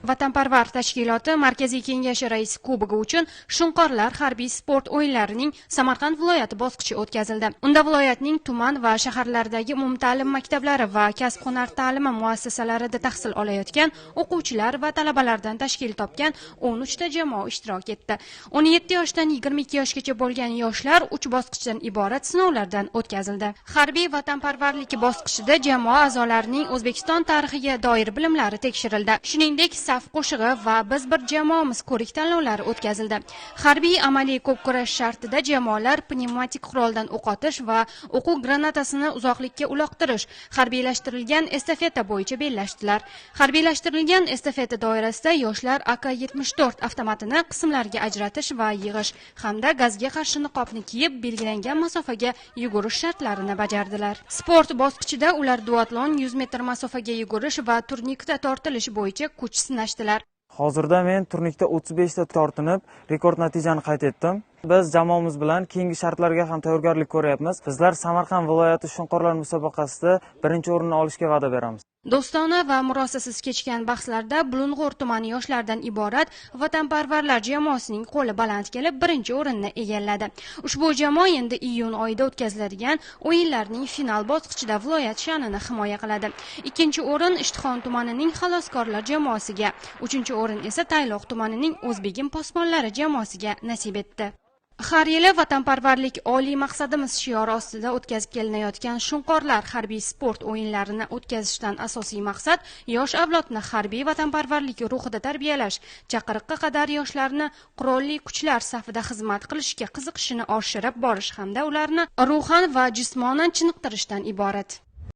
Vatanparvar tashkiloti Markaziy Kengashi raisi kubogi uchun Shunqorlar harbiy sport o'yinlarining Samarqand viloyati bosqichi o'tkazildi. Unda viloyatning tuman va shaharlaridagi umumta'lim maktablari va kasb-hunar ta'limi muassasalarida tahsil olayotgan o'quvchilar va talabalardan tashkil topgan 13 ta jamoa ishtirok etdi. 17 yoshdan 22 yoshgacha bo'lgan yoshlar 3 bosqichdan iborat sinovlardan o'tkazildi. Harbiy vatanparvarlik bosqichida jamoa a'zolarining O'zbekiston tarixiga doir bilimlari tekshirildi. Shuningdek, saf qo'shig'i va biz bir jamoamiz ko'rik tanlovlari o'tkazildi. Harbiy amaliy ko'p kurash shartida jamoalar pnevmatik quroldan o'q otish va o'quv granatasini uzoqlikka uloqtirish, harbiylashtirilgan estafeta bo'yicha bellashdilar. Harbiylashtirilgan estafeta doirasida yoshlar AK-74 avtomatini qismlarga ajratish va yig'ish hamda gazga qarshi niqobni kiyib belgilangan masofaga yugurish shartlarini bajardilar. Sport bosqichida ular duatlon, 100 metr masofaga yugurish va turnikda tortilish bo'yicha kuch sinashdilar. Hozirda men turnikda 35 ta tortinib, rekord natijani qayd etdim. Biz jamoamiz bilan keyingi shartlarga ham tayyorgarlik ko'ryapmiz. Bizlar Samarqand viloyati Shunqorlar musobaqasida birinchi o'rinni olishga va'da beramiz. Do'stona va murosasiz kechgan bahslarda Bulung'ur tumani yoshlaridan iborat Vatanparvarlar jamoasining qo'li baland kelib, birinchi o'rinni egalladi. Ushbu jamoa endi iyun oyida o'tkaziladigan o'yinlarning final bosqichida viloyat sha'nini himoya qiladi. Ikkinchi o'rin Ishtixon tumanining Xaloskorlar jamoasiga, uchinchi o'rin esa Tayloq tumanining O'zbegim posbonlari jamoasiga nasib etdi. Har yili "Vatanparvarlik oliy maqsadimiz" shiori ostida o'tkazib kelinayotgan Shunqorlar harbiy sport o'yinlarini o'tkazishdan asosiy maqsad yosh avlodni harbiy vatanparvarlik ruhida tarbiyalash, chaqiriqqa qadar yoshlarni qurolli kuchlar safida xizmat qilishga qiziqishini oshirib borish hamda ularni ruhan va jismonan chiniqtirishdan iborat.